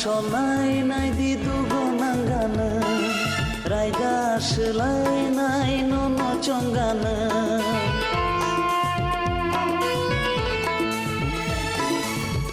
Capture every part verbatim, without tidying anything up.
Tonai nai di dugo nangano, raida swlai nai nono chongano.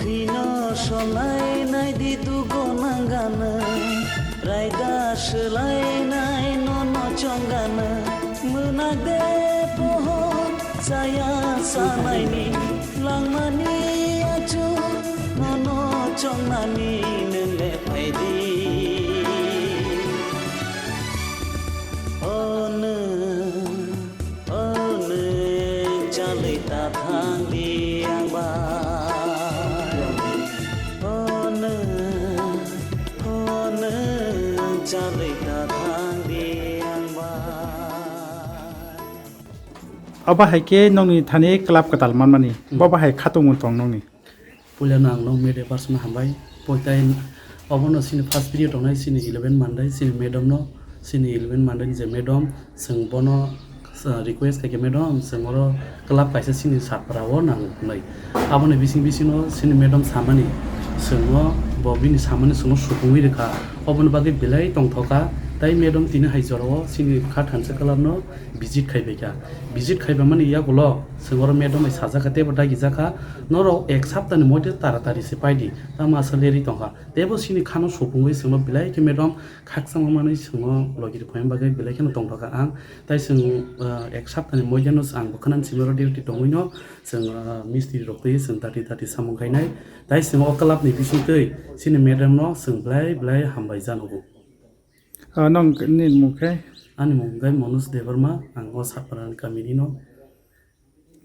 Khino sonai nai di dugo nangano, raida swlai nai nono chongano. Mwnakde pohor chaya sanaini langmani achu nono chongnani nwngle phaidi. O nwng, o nwng chalwi ta thangdi ang bai. O nwng, o nwng chalwi ta thangdi ang bai. Obo hai khe nokni thani club kwtal manmani. Hmm. Bo bahai khatungmung tong nokni. Puilano ang nok media person hambai. Poitai obono sini first video tongnai sini eleven mandai sini madam no, sini eleven mandai ni je madam, chwng bono, uh, request khaikhe, "Madam, chwng oro club kaisa sini Satpara o nang," hwnwi. Aboni bising bisingo sini madam samani chwngno, bo bini samani chwngno supungwi rwkha. Oboni bagwi belai tongthokha. Tai madam tini hai jorao sini kha thansa club no visit khaibaikha. Visit khaibamani yagulo chwng oro madam bai sajakha teibo dagijakha, "Norok ek saptani moddhe taratari se paidi, tamo aswk lerwi tongkha." Teibo sini khano supungwi chwngno belai khe madam khakchangma manwi chwngno logi rwphaima bagwi belai kheno tongthokha ang. Tai chwng, ah, ek saptani moddhe no ang bwkhwnani simi oro duty tongwino chwng, ah, mistri rok twi chwng dati dati samung khainai. Tai chwng o club ni bisingtwi chini madam no chwng belai belai hambai janogo. Ah, nong ni mung khe? Ani mung khe Manoj Debbarma, ang o Satpara ni kami ni no.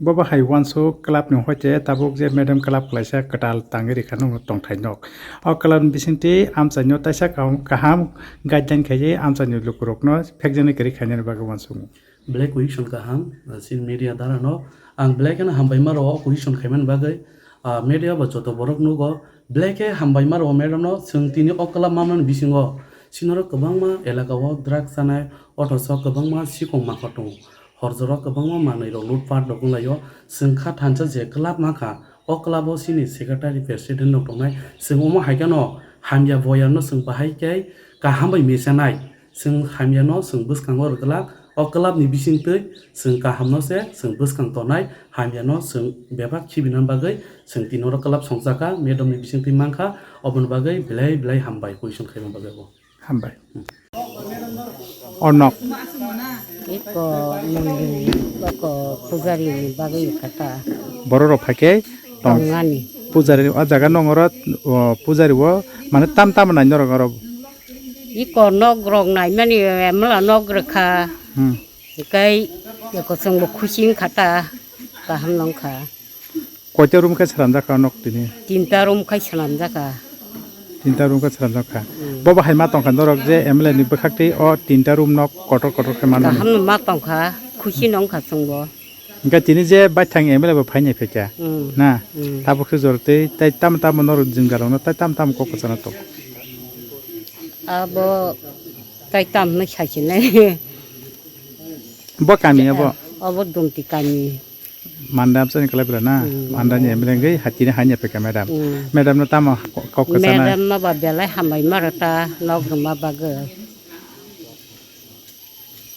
Bo bahai uansuk club ni hoite tabuk je madam club khlaisa kwtal tangwi rikha nokno tongthai nok. O club ni bisingtwi amchaino taisa kaham, kaham guideline khaiwi amchaini lukurokno phekjaknai kwrwi khainani bagwi uansukmung. Belai question kaham, chini media dara no ang belai kheno hambai ma rwo o question khaimani bagwi. Ah, media bo joto borok nugo, belai khe hambai ma rwo madam no, chwng tini o club mamani bisingo chini oro kwbangma elaka o drugs chanai, othocho kwbangma sikong mangkhor tongo. Hor jora kwbangma manwi rok lutpat rok wnglaio. Chwng kha thansa je club mankha, o club o chini secretary president rok tongnai. Chwng omo hai kheno hamya boyar no chwng bahai khe kaham bai mechanai. Chwng hamya no chwng bwskango rwglak. O club ni bisingtwi chwng kaham no se chwng bwskang tonai, hamya no chwng bebak khibina bagwi chwng tini oro club songchakha, madam ni bisingtwi mankha, oboni bagwi belai belai hambai question khaima bagwi bo. Hambai. O nok. Iko mondri, iko pujari ni bagwi kata. Borok rok phai khe tong-, tongani. Pujari o jaga nong oro, o, pujari o mane tam tam nai norok oro. Iko nok rok nai mani, emla nok rwkha. Hmm. Hikai iko chwng bo khusi wngkha ta, kaham nong kha. Koita room khe swnamjak kha nok tini? Tinta room khai swnamjak kha. Tinta room khe swnamjak kha. Hmm. Bo bahai ma tongkha norok je M L A ni bwkhak tei o tinta room nok kotor kotor khe manmani. Kaham no ma tongkha, khusi no wngkha chwng bo. Hingkhe tini je baithang M L A bo phainai phaikha, hmm, na? Hmm. Tabuk khe jor tei tai tamo tamo norok jwngjalrokno tai tamo tamo kok kwchana tongo? Abo tai tamo hwnwi saisinai. Bo kami abo? Abo Dumti kami. Manda amchani kwlai bwla na? Hmm. Manda ni M L A wngwi hatini hanya phaikha madam. Hmm. Madam no tamo kok kwchana? Madam no ba belai hambai ma rwta nok rwma bagwi.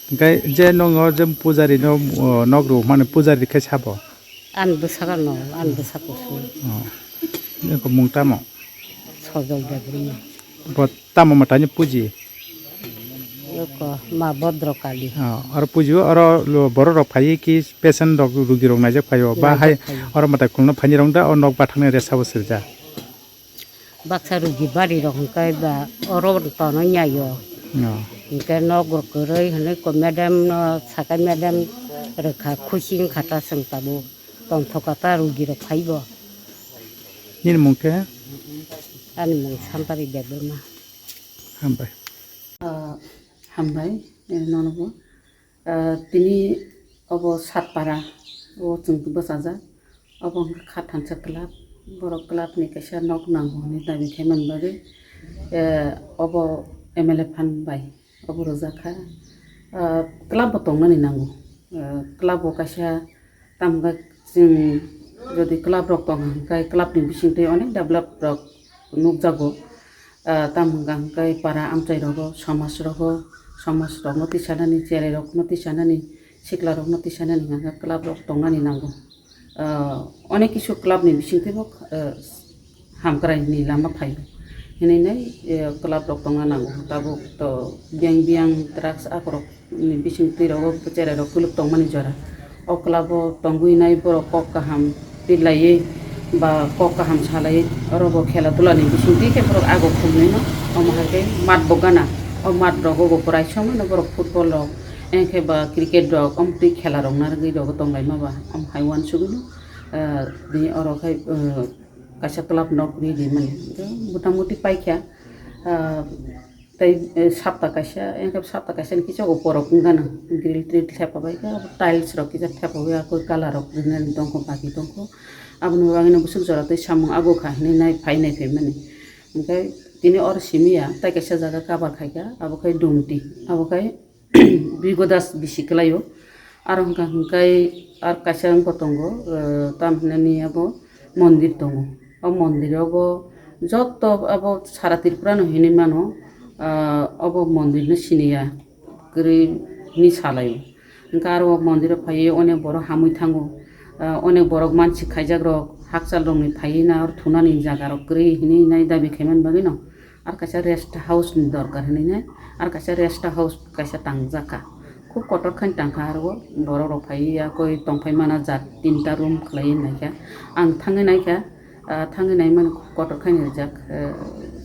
Hingkhe je nongo je pujari no, o, nok rw mani pujari khe sabo? Ani bwsakano, ani bwsako se. Oh. Nokni mung tamo? Sojol Debbarma. Bo tamo mwtaini puji? Eko ma Bhodro Kali. Oh, oro puji o, oro lo-, borok rok phaiwi ki patient rok, rugi rok naijak phaio. Ba hai naijak phaio. Oro mwtai khulno phaini rok da o nok bathaknai resa bo sirja. Baksa rugi bari rok hwnkhe ba oro tono yaio. Oh. Hwnkhe nok rok kwrwi hwnwi ko madam no sakai madam rwkha khusi wngkha ta chwng tabuk. Tongthok kha ta rugi rok phaibo. Nini mung khe? Ani mung Sampari Debbarma. Hambai. Ah, hambai, eh, nono bo. Ah, tini obo Satpara o chwng bwsajak. Obo wngkha kha thansa club. Borok club ni kaisa nok nango hwnwi dabi khaimani bagwi, eh, obo M L A phan bai. Obo rwjak kha. Ah, club bo tongnani nango. Ah, club bo kaisa tamo khe chwng jodi club rok tong hwnkhe club ni bisingtwi onek develop rok nukjago. Ah, tamo hwnka hwnkhe para amchai rogo, somaj rogo, somaj rokno tisanani, cherai rokno tisanani, sikla rokno tisanani hwnka hwnkhe club rok tongnani nango. Ah, onek kisu club ni bisingtwi bo, ah, hamkrai ni lama phaio. Hinwi nai, eh, club rok tongna nango. Tabuk to biyang biyang drugs akorok ni bisingtwi rogo cherai rok kuluk tongmani jora. O club o tongwi nai borok kok kaham twi laiwi ba kok kaham salaiwi oro bo khela dula ni bisingtwi khe borok ago khumnwi no omo hai khe mat bo gana. O mat rogo bo bwrai somoi no borok football rok engkhe ba cricket rok omtwi khela rok narwgwi rogo tonglaima ba omo hai uansugwi no, ah, bini oro khai, ah, kaisa club nok ri rimani. Motamuti paikha, ah, tei, eh, sapta kaisa, engkhe sapta kaisa ni kisa upor rok wngkha no grill trill thepabaikha, tiles rok kisa thepawi akoi colour rok rinani tongkho, bagi tongkho. Aboni bagwi no bwswk jora tei samung ago kha hinwi nai phai nai phaimani. Hwnkhe tini oro simi ya, tei kaisa jaga cover khaikha, abo khai Dumti, abo khai Bigodas bisi kwlaio. Aro hwnka hwnkhe ar kaisa wngkha tongo, eh, tam hinani abo mondir tongo. O mondir obo joto abo sara Tripura no hinwi mano, ah, obo mondir no siniya kwrwi hinwi salaio. Hwnkhe aro o mondir o phaiwi onek borok hamwi thango, ah, onek borok mansik khaijak rok hakchal rokni phaiwi na aro thunani jaga rok kwrwi hinwi nai dabi khaimani bagwi no. Ar kaisa rest house ni dorkar hinwi nai, ar kaisa rest house kaisa tangjak kha. Khub kotor khe tangkha aro o borok rok phaiwi ya koi tongphai mana jat tinta room khlaiwi naikha. Ang thangwi naikha, ah, thangwi naimani khub kotor khe rijak, eh,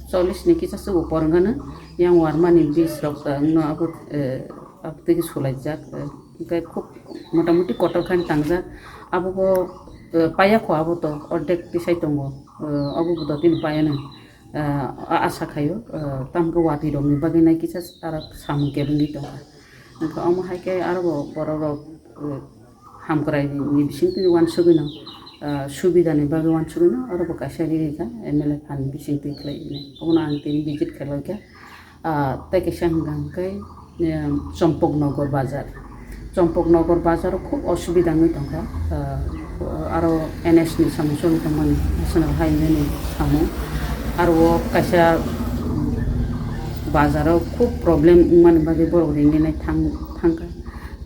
chollish ni kisa se upor wngkha no. Yang warmani bis rok, eh, wngno abo, eh, abotwi sulaijak, eh, hwnkhe khub motamuti kotor khe tangjak. Abo bo, eh, paya kho abo to ordek tisai tongo, eh, obo bo dotino paya no. Ah, a-, asa khaio, ah, tamkhe watwi rokni bagwi nai kisa aro samung kebengwi tongkha. Hwnkhe omo hai khe aro bo borok rok, ah, hamkrai ni bisingtwi uansugwi no, ah, subida ni bagwi uansugwi no aro bo kaisa riri kha M L A phan bisingtwi khlai nai. Obono ang tini visit khe loikha. Ah, tei kaisa hwnka hwnkhe, em, Chompoknogor bazar. Chompoknogor bazar o khub osubida wngwi tongkha. Ah, aro N H ni samung choli tongmani, National Highway ni samung. Aro o kaisa bazar o khub problem wngmani bagwi borok ringwi nai thang-, thangkha.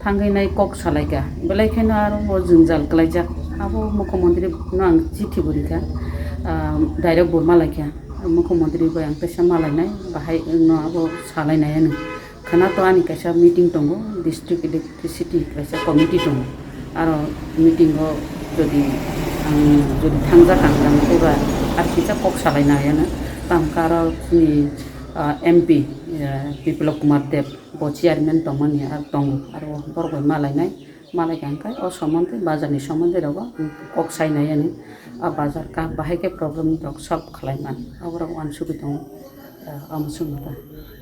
Thangwi nai kok salaikha. Belai kheno aro o jwngjal kwlaijak. Abo mukhyamantri no ang chithi bo rikha. Ah, direct bo malaikha. Mukhyamantri bai ang teisa malainai, bahai no abo salainai ano. Khana to ani kaisa meeting tongo, district electricity kaisa committee tongo. Aro meeting o jodi ang jodi thangjak ang tang khe ba ar kisa kok salai nai ano. Tamo khe aro chini, ah, M P, ah, Biplab Kumar Deb bo chairman tongmani aro tongo. Aro borok bai malainai, malai kha hwnkhe o somontwi bazar ni somontwi rogo kok sai nai ani. O bazar kha bahai khe problem rok solve khlai man. Oborok uansugwi tongo. Ah, omo chwngno ta.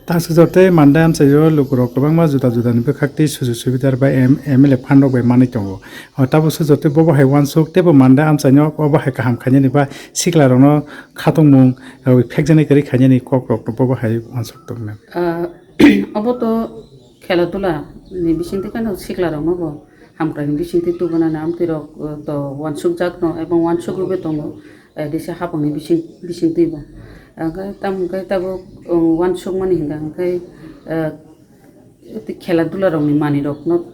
Tang sujak tei manda amchaio lukurok kwbangma juda judani bwkhak tei sujuk subidar bai M-, M L A phan rok bai manwi tongo. O tabuk sujak tei bobo hai uansuk tei bo manda amchaino obo hai kaham khainani ba sikla rokno khatungmung, ah, phekjaknai kwrwi khainani kok rokno bobo hai uansuk tongmani. Ah, obo to khela dula ni bisingtwi kheno sikla rokno bo hamkrai ni bisingtwi tubunani amtwi rok, ah, to uansuk jakno ebong uansuk rwgwi tongo. Eh, disa hapangni bising, bisingtwi bo. Hwnkhe tamo hwnkhe tabuk, um, uansukmani hwnkha hwnkhe, eh, tei khela dula rokni manwi rokno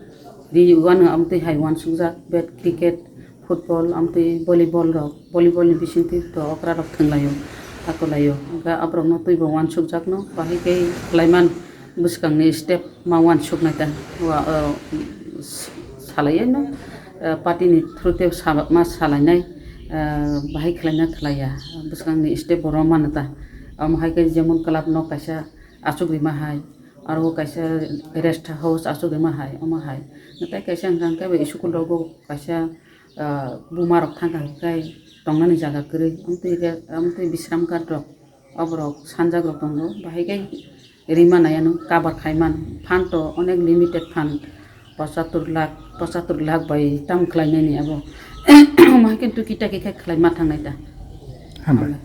ri uano amtwi hai uansukjak bat, cricket, football, amtwi volleyball rok, volleyball ni bisingtwi to okra rok thwnglaio, takolaio. Hwnkhe aborokno twibo uansukjakno bahai khe khlaiman. Bwskangni step ma uansuknai ta, wa, uh, s-, salaiya no, uh, party ni through te saba-, ma salainai, uh, bahai khlaina khlaiya, bwskangni step bo romano ta. Omo hai khe jemon club no kaisa achuk rima hai, aro kaisa rest house achuk rima hai, omo hai. Tei kaisa hwnkha hwnkhe bai school rogo kaisa, uh, buma rok thangkha hwnkhe tongnani jaga kwrwi, amtwi re-, amtwi bisram ghat rok. Oborok sanjak rok tongo, bahai khe rima nai ano cover khai man. Phan to onek limited phan, pochattor lakh, pochattor lakh bai tam khlai nani abo. Omo hai khe tuki taki khe khlai ma thang nai ta. Hambai.